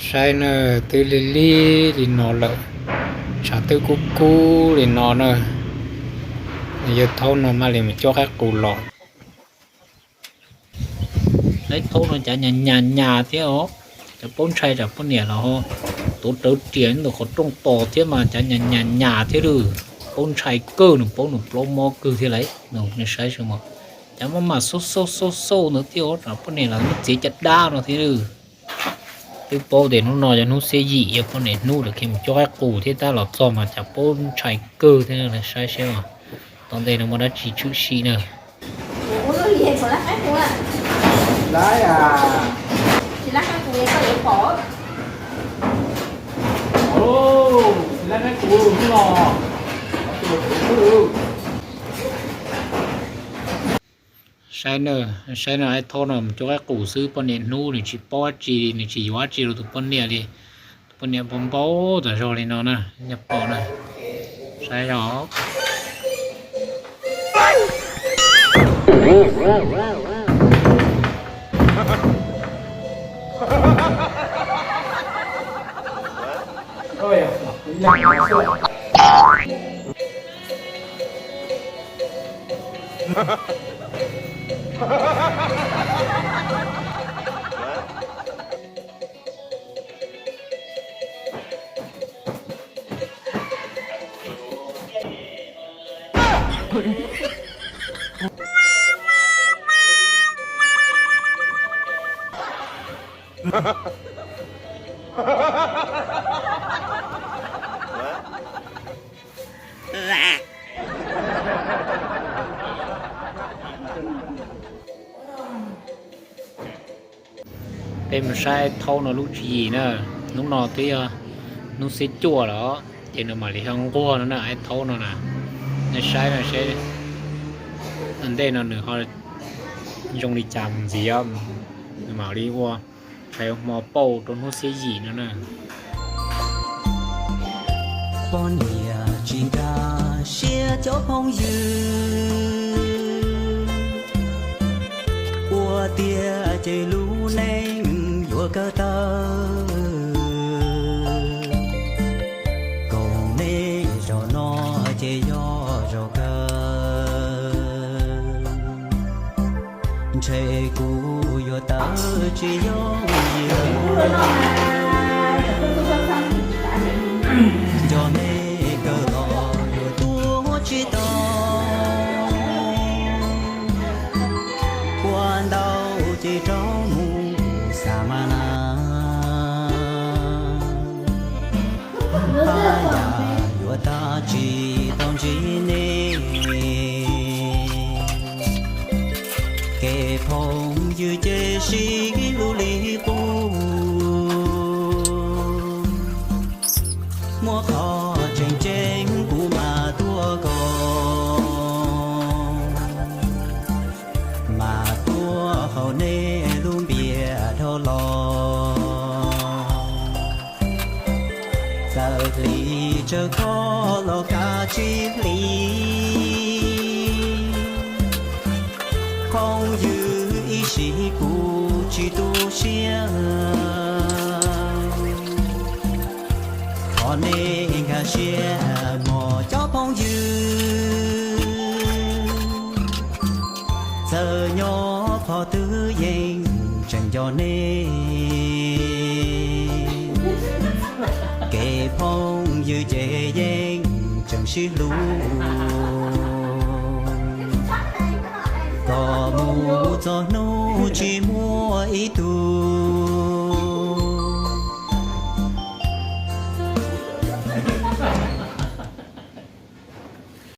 Saib na, twb lig lig li no lawm, tshav twb kub kub li no na, yawg Thaub no mam li mus cuab qaib qus los. Aib Thaub no cav nyas nyas nyas thiab os, cav paub ntshai tsam poj niam los ho tuav rawv riam ntawm qhov rooj tos thiab mas cav nyas nyas nyas thiab lawm. Paub ntshai kawg, nws paub nws plaub mob kawg thiab lauj. Nws saib seb mas, cav maj mam xauj xauj xauj xauj ntawd thiab os, tsam poj niam los muab txiav caj dab no thiab lawm. Twb paub tias hnub no yog hnub xiab yim, yog poj niam hnub lawm, khiav mus cuab qaib qus thiab tab los txog mas cav paub ntshai kawg thiab. Saib seb os, tom ntej no muaj dab tsi tshwm sim na. Saib na, saib na, Aib Thaub no mus cuab qaib qus xwb, poj niam hnub nws tsis paub dab tsi, nws tsis yuav dab tsi rau tus poj niam li. Tus poj niam npau npau tas zog li no na, nyuag pom na. Saib os. Peb mus saib Thaub no lub tswv yim na. Hnub no twb yog hnub xiab cuaj lawm, ces nws mam li ho nquag no na, Aib Thaub no na. Nej saib no seb, ntej no nws ho zoo li cas mus ntxiv, nws mam li ua tshais hmo pauj rau hnub xiab yim no na. Poj niam tsis nkag siab cov phooj ywg, ua tiag ces lub neej yuav kawg tawg. Koom nej zaum no ces yog zaum kawg. Ntshe kuv yuav tawv tsis yooj yim, nco nej kawg los yuav tuag tsis tau. Ua ntau ces rov mus xa ma na, haj yam yuav tag tsis tau ntsib nej. Kev phooj ywg ces sib hlub li qub, muaj qhov tseem ceeb kuv mam tuaj koom, mam tuaj haus nej lub npias dhau los. Txawm hli tsawg khov los kav tsij hli, phooj ywg ib sim kuv tsis tu siab. Thov nej nkag siab mog cov phooj ywg, txawm nyob qhov twg yeej tseem nco nej. Kev phooj ywg ces yeej tseem sib hlub, kom mus txog hnub tsis muaj ib tug